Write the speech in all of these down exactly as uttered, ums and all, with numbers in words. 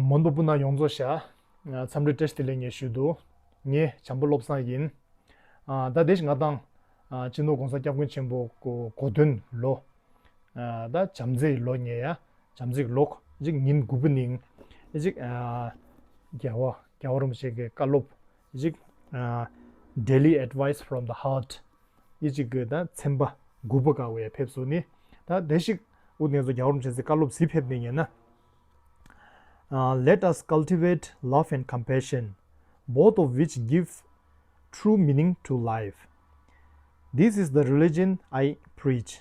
མོན་པ་སྤུན་ཟླ་ཡོངས་རྫོགས་ཤ། འཚམས་འདྲི་བཀྲ་ཤིས་བདེ་ལེགས་ངས་ཞུ་འདུག་ངས་བྱམས་པ་བློ་བཟང་ཡིན། ཨ། ད་དེ་བཞིན་ང་དང་། ཨ། སྤྱི་ནོར་༸གོང་ས་༸སྐྱབས་མགོན་ཆེན་པོ་གོ་གོ་སྟོན་ལོ། ཨ། ད་བྱམས་བརྩེའི་ལོ་ཉེ་ཡ། བྱམས་བརྩེའི་ལོ། ཅིག་ཉིན་དགུ་པ་ནིང་། ཅིག་ཨ། རྒྱལ་བ་རྒྱལ་བ་རིན་པོ་ཆེ་གི་བཀའ་སློབ། ཅིག་ཨ། Daily Advice from the Heart། ཨི་ཅིག་གི་ད་ཚན་པ་དགུ་པ་ག་བའི་ཕེབས་སོ་ནི། ད་དེ་ཞིག་འུ་ནས་ཚོ་རྒྱལ་བ་རིན་པོ་ཆེ་གི་བཀའ་སློབ་ཟི་ཕེབས་ནི་ཡིན་ན། Uh, let us cultivate love and compassion, both of which give true meaning to life. This is the religion I preach,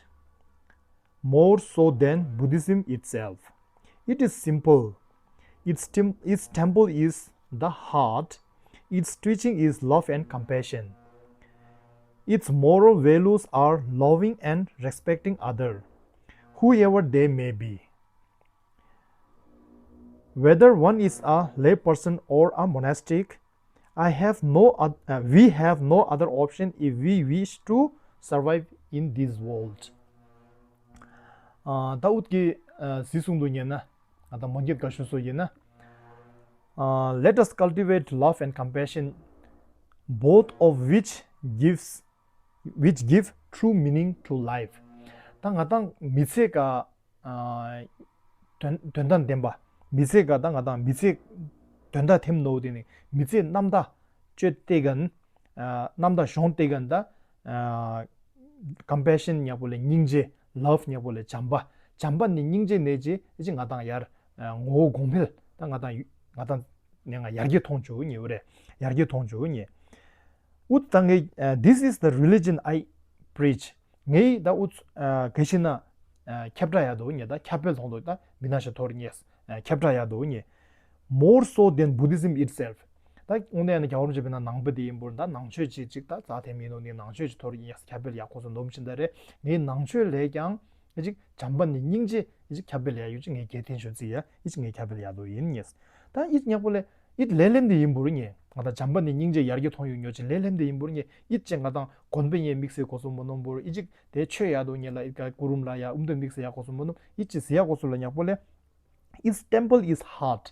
more so than Buddhism itself. It is simple. Its, tem- its temple is the heart. Its teaching is love and compassion. Its moral values are loving and respecting other, whoever they may be. Whether one is a lay person or a monastic, I have no oth- uh, we have no other option if we wish to survive in this world. ཨ། ད་འུད་ཀྱི་ཨ་ཟི་གསུང་དུ་ཉན་ན། ཨ། ད་མོན་གྱི་དགའ་ཤོས་སུ་ཡིན་ན། ཨ། Let us cultivate love and compassion, both of which gives which give true meaning to life. ད་ང་དང་མི་ཚེ་ག་ཨ། དོན་དོན་དང་ལྡན་པ། མི་ཚེ་ག་ད་ང་དང་མི་ཚེ་དོན་དག་ཐེམ་ནོ་དེ་ནི་མི་ཚེ་རྣམ་དག་སྤྱོད་དེ་གན། ཨ། རྣམ་དག་གཞོང་དེ་གན་ད། ཨ། compassion ཉག་པོ་ལས་སྙིང་རྗེ། love ཉག་པོ་ལས་བྱམས་པ། བྱམས་པ་ནི་སྙིང་རྗེ་ནས་ཅི་ཅི་ང་དང་ཡར། ཨ། ངོ་བོ་གོང་འཕེལ་ད་ང་དང་ང་དང་ནས་ང་ཡར་རྒྱས་མཐོང་བཅུག་ཉེ་བ་རེད། ཡར་རྒྱས་མཐོང་བཅུག་ཉེ། འུ་ད་ངས། This is the religion I preach. ངས་ད་འུ་ག་ཤི་ན་ཁྱབ་བསྒྲགས་ཡག་འདུག་ཉེ། ད་ཁྱབ་སྤེལ་ཐོང་འདུག་ད་མི་ན་ཤ་ཐོར་ཉེ། ཁྱབ་བསྒྲགས་ཡག་འདུག་ཉེ། More so than Buddhism itself. ད་དངོས་གནས་ཡང་ན་རྒྱལ་བ་རིན་པོ་ཆེ་བས་ན་ནང་པ་དེ་ཡིན་པོར་ད་ནང་ཆོས་ཅིག་ཅིག་ད་རྩ་ཐེམ་ཡིན་ནོ་ནི་ནང་ཆོས་ཅིག་ཐོར་ཉེ་ཁྱབ་སྤེལ་ཡག་ཁོ་སོ་ནོམ་ཕྱིན་ད་རེད། ངས་ནང་ཆོས་ལས་ཀྱང་ཅིག་བྱམས་པ་ནི་སྙིང་རྗེ་ཅིག་ཁྱབ་སྤེལ་ཡག་ཡོད་ཅིག་ངས་གལ་ཐེན་ཤོད་ཙི་ཡ་ཅིག་ངས་ཁྱབ་སྤེལ་ཡག་འདུག་ཡིན་ཉེ། ད་ཨིད་ཉག་པོ་ལས། ཨིད་ལས་ལེན་དེ་ཡིན་པུར་ཉེ། ང་དང་བྱམས་པ་ནི་སྙིང་རྗེ་ཡར་རྒྱས་མཐོང་ཡོད་ཉོ་ཅིག་ལས་ལེན་དེ་ཡིན་པུར་ཉེ། ཨིད་ཅེ་ང་དང་དགོན་པའི་ཉེ་དམིགས་བསལ་གོ་སོ་མོ་ནོམ་པུར་ཨི་ཅིག་དེ་ཆོས་ཡག་དོ་ཉེ་ལ་ཨིད་ཀ་ཀུ་རུམ་ལ་ཡ་ཨུམ་དུ་དམིགས་བསལ་ཡག་གོ་སོ་མོ་ནོམ་ཨིད་ཅི་ཟི་ཡག་གོ་སོ་ལ་ཉག་པོ་ལས། Its temple is heart.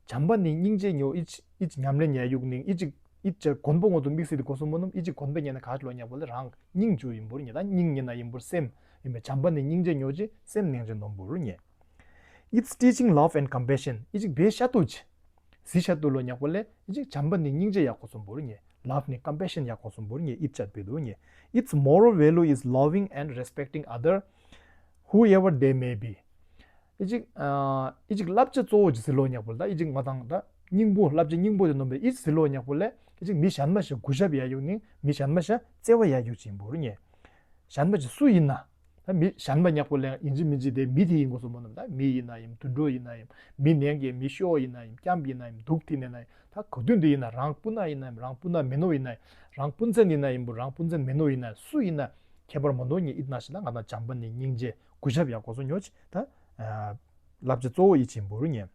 བྱམས་པ་ནི་སྙིང་རྗེ་ཉོ་ཨིད་ཨིད་ཉམས་ལེན་ཉེ་ཡུག་ནིང་ཨི་ཅིག་ཨིད་ཅེ་དགོན་པ་ངོ་དུ་དམིགས་བསལ་དེ་གོ་སོ་མོ་ནོམ་ཨི་ཅིག་དགོན་པའི་ཉེ་ན་ག་ལོ་ཉག་པོ་ལས་རང་སྙིང་རྒྱུ་ཡིན་པུར་ཉེ། ད་སྙིང་ཉེ་ན་ཡིན་པུར་སེམས་ཡིན་པས་བྱམས་པ་ནི་སྙིང་རྗེ་ཉོ་ཅི་སེམས་ནེང་ཅེ་ནོམ་པུར་ཉེ། It's teaching love and compassion. ཨི་ཅིག་བེ་ཤ་ཏུ་ཅི། ཟི་ཤ་ཏུ་ལོ་ཉག་པོ་ལས་ཨི་ཅིག་བྱམས་པ་ནི་སྙིང་རྗེ་ཡག་གོ་སོ་བོར་ཉེ། Love ནི་compassion ཡག་གོ་སོ་བོར་ཉེ་ཨིད་ཅད་པེ་དུ་ཉེ། Its moral value is loving and respecting other, whoever they may be. ཨི་ཅིག་ཨ་ཨི་ཅིག་བསླབ་བྱ་གཙོ་བོ་ཅི་ཟི་ལོ་ཉག་པོ་ལ་ད་ཨི་ཅིག་ང་དང་ད་སྙིང་པོ་བསླབ་བྱ་སྙིང་པོ་དེ་ནོམ་པེ་ཨི་ཟི་ལོ་ཉག་པོ་ལས་ཨི་ཅིག་མི་གཞན་མ་ཞིག་གུ་ཞབས་ཡག་ཡུག་ནི་མི་གཞན་མ་ཞིག་བརྩེ་བ་ཡག་ཡུག་ཅིག་ཡིན་པོར་ཉེ། གཞན་མ་ཞིག་སུ་ཡིན་ན། ད་མི་གཞན་པ་ཉག་པོ་ལས་ཡིན་གཅིག་མིན་གཅིག་དེ་མི་དེ་ཡིན་དགོས་སོ་མོ་ནམ། ད་མི་ཡིན་ན་ཡིན་དུད་འགྲོ་ཡིན་ན་ཡིན་མི་ནན་གྱི་མི་ཤོག་ཡིན་ན་ཡིན་སྐྱམ་ཡིན་ན་ཡིན་དུག་ཐིན་ཡིན་ན་ཡིན་ད་ག་དུས་འདི་ཡིན་ན་རང་སྤུན་ན་ཡིན་ན་ཡིན་རང་སྤུན་ན་མི་ནོ་ཡིན་ན་ཡིན་རང་སྤུན་མཚན་ཡིན་ན་ཡིན་པོ་རང་སྤུན་མཚན་མི་ནོ་ཡིན་ན་སུ་ཡིན་ན་ཁྱད་པར་མ་ནོ་ཉེ་ཨིད་ན་ཞིག་ད་ང་ད་བྱམས་པ་ནི་སྙིང་རྗེ་གུ་ཞབས་ཡག་གོ་སོ་ཉོ་ཅི་ད་བསླབ་བྱ་གཙོ་བོ་ཡིད་ཆེན་པོ་རུ་ཉེ།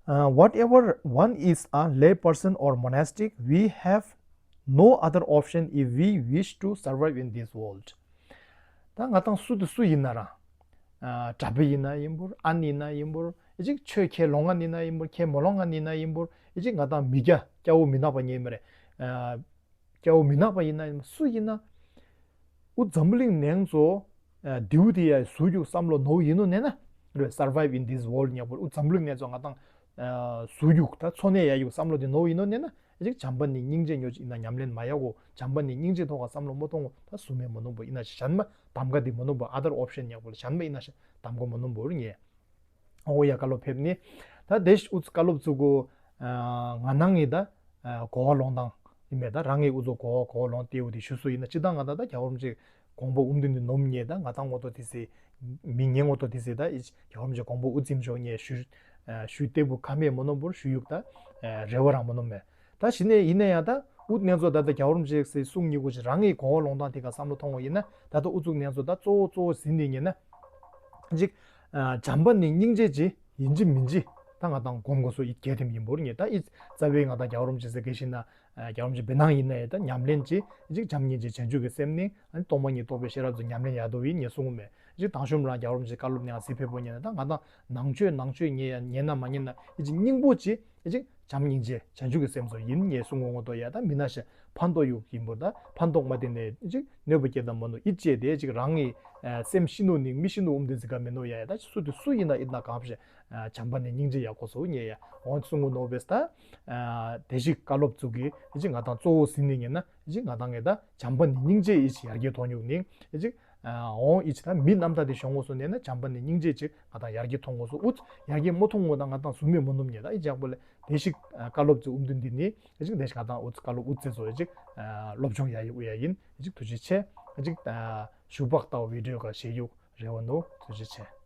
Uh, whatever one is a lay person or monastic, we have no other option if we wish to survive in this world. ད་ང་དང་སུ་དེ་སུ་ཡིན་ན་རང་། ཨ་གྲྭ་པ་ཡིན་ན་ཡིན་པོར་ཨ་ནི་ཡིན་ན་ཡིན་པོར་ཨི་ཅིག་ཆོས་ཁས་ལོང་ང་ནི་ན་ཡིན་པོར་ཁས་མོ་ལོང་ང་ནི་ན་ཡིན་པོར་ཨི་ཅིག་ང་དང་མི་རྒྱ་སྐྱ་བོ་མི་ནག་པ་ཉེ་མི་རེ། ཨ་སྐྱ་བོ་མི་ནག་པ་ཡིན་ན་ཡིན་སུ་ཡིན་ན། ཨུ་འཛམ་བུ་གླིང་ནང་ཚོ་ཨ་དེའུ་དེ་ཡ་ཟུ་རྒྱུག་བསམ་བློ་ནོ་ཡིན་ནོ་ནས་ན་རེ། Survive in this world ཉག་པོ་ཨུ་འཛམ་བུ་གླིང་ནང་ཚོ་ང་དང་ཨ་ཟུ་རྒྱུག་ད་འཚོ་གནས་ཡ་རྒྱུག་བསམ་བློ་དེ་ནོ་ཡིན་ནོ་ནས་ན་ཨི་ཅིག་བྱམས་པ་ནི་སྙིང་རྗེ་ཉོ་ཅིག་ཡིན་ན་ཉམས་ལེན་མ་ཡག་གོ་བྱམས་པ་ནི་སྙིང་རྗེ་ཐོག་ག་བསམ་བློ་མ་ཐོང་གོ་ད་སུ་མེད་མ་ནོ་བོ་ཡིན་ན་ཞིག་གཞན་མ་གདམ་ག་དེ་མ་ནོ་བོ་other option ཉག་པོ་ལ་གཞན་མ་ཡིན་ན་ཞིག་གདམ་ག་མ་ནོ་བོ་རུ་ཉེ། ཨོ་ཡ་བཀའ་སློབ་ཕེབས་ནི། ད་དེ་ཨུ་ཚུ་བཀའ་སློབ་ཚུ་གོ་ང་ནང་ངི་ད་གོ་བ་ལོང་དང་ཡིན་མེད་ད་རང་ངི་ཨུ་ཚུ་གོ་བ་གོ་བ་ལོང་ཏེའུ་དེ་ཞུ་སུ་ཡིན་ན་ཅི་ད་ང་ད་ད་རྒྱལ་བ་རིན་པོ་ཆེ་དགོངས་པ་ཨུམ་དུ་ནི་ནོམ་ཉེ་ད་ང་ད་ངོ་ཏོ་དེ་སི་མི་ཉེ་ངོ་ཏོ་དེ་སི་ད་ཨི་རྒྱལ་བ་རིན་པོ་ཆེ་དགོངས་པ་ཨུ་ཙིམ་ཞོག་ཉེ་ཞུ་ཞུ་ཏེ་བུ་ཁ་མེད་མོ་ནོམ་བོར་ཞུ་ཡུག་ད་རེ་བ་རང་མོ་ནོམ་མེད། ད་གཞི་ནས་ཡིན་ན་ཡང་ད་ཨུ་ཚུ་ནས་ཚོ་ད་ལྟ་རྒྱལ་བ་རིན་པོ་ཆེ་སི་གསུང་ཉིད་གུ་ཞིག་རང་གི་གོ་བ་ལོང་སྟངས་དེ་ག་བསམ་བློ་ཐོང་བ་ཡིན་ན་ད་ལྟ་ཨུ་ཚུགས་ནས་ཚོ་ད་གཙོ་བོ་གཙོ་བོ་ཟིན་ནས་ཉེ་ན། ཅིག་བྱམས་པ་ནི་སྙིང་རྗེ་ཅི་ཡིན་ཅི་མིན་ཅི་ད་ང་དང་སྒོམ་དགོས་སོ་ཡིད་གལ་ཐེམ་ཡིན་པོར་ཉེ་ད་ཨི་རྩ་བའི་ང་དང་རྒྱལ་བ་རིན་པོ་ཆེ་སི་དགེ་བཤེས་ན་རྒྱལ་བ་རིན་པོ་ཆེ་བེ་ནང་ཡིན་ན་ཡ་ད་ཉམས་ལེན་ཅི་ཅིག་བྱམས་སྙིང་རྗེ་བྱང་ཆུབ་ཀྱི་སེམས་ནི་ཨ་ནི་སྟོང་པ་ཉིད་རྟོགས་པའི་ཤེས་རབ་ཚོ་ཉམས་ལེན་ཡག་དོ་ཡིན་ཉེ་གསུང་མེད། ཅིག་དང་ཤོམ་རང་རྒྱལ་བ་རིན་པོ་ཆེ་བཀའ་སློབ་ནང་གཟིགས་ཕེབས་པོ་ཉན་ན་ད་ང་དང་ནང་ཆོས་ནང་ཆོས་ཉན་ཡ་ཉན་ན་མ་ཉན་ན་ཨི་ཅིག་སྙིང་པོ་ཅིག་ཨི་ཅིག་བྱམས་སྙིང་རྗེ་བྱང་ཆུབ་ཀྱི་སེམས་སོགས་ཡིན་ངས་གསུང་ངོ་ངོ་ཏོ་ཡ་ད་མི་ན་ཤ་ཕན་ཐོགས་ཡོད་ཡིན་པོ་ད་ཕན་ཐོགས་མ་དེ་ནས་ཨི་ཅིག་གནོད་པ་སྐྱེལ་ད་མ་ནོ་ཨི་ཅེ་དེ་ཅིག་རང་གི་སེམས་ཤི་ནོ་ནི་མི་ཤི་ནོ་ཨུམ་དེ་ཟི་ག་མེ་ནོ་ཡ་ཡ་ད་སུ་དེ་སུ་ཡིན་ན་ཨི་ན་གང་བྱེད་བྱམས་པ་ནི་སྙིང་རྗེ་ཡག་པོ་སོ་ཉེ་ཡ་འོང་གསུང་ངོ་ནོ་བེས་ད་དེ་ཞིག་བཀའ་སློབ་ཚུགས་ཀྱི་ཨི་ཅིག་ང་དང་གཙོ་བོ་ཟིན་ནི་ཉན་ན་ཨི་ཅིག་ང་དང་ངས་ད་བྱམས་པ་ནི་སྙིང་རྗེ་ཨི་ཅིག་ཡར་རྒྱས་ཐོག་ཉུག་ནི་ཨི་ཅིག་འོང་ཨི་ཅི་ད་མི་རྣམ་ཐར་དེ་ཤོང་ངོ་སོ་ནས་ན་བྱམས་པ་ནི་སྙིང་རྗེ་ཅིག་ང་དང་ཡར་རྒྱས་ཐོང་ངོ་སོ་ཨུ་ཚ་ཡར་རྒྱས་མོ་ཐོང་ངོ་ད་ང་དང་ཟུ་མེ་མོ་ནུམ་ཉེ་ད་ཨི་ཅག་པོ་ལས་དེ་ཞིག་བཀའ་སློབ་ཚུ་ཨུམ་དུ་འདི་ནི་ཨི་ཅིག་དེ་ཞིག་ང་དང་ཨུ་ཚ་བཀའ་སློབ་ཨུ་ཚེ་ཚོ་ཨི་ཅིག་སློབ་སྦྱོང་ཡ་ཡི་ཨུ་ཡ་ཡིན་ཨི་ཅིག་ཐུགས་རྗེ་ཆེ་ཨི་ཅིག་ཞུ་བག་ལྟ་བུ་བི་ཌིའོ་ག་ཞེ་ཡུག་རེ་བ་ནོ་ཐུགས་རྗེ་ཆེ།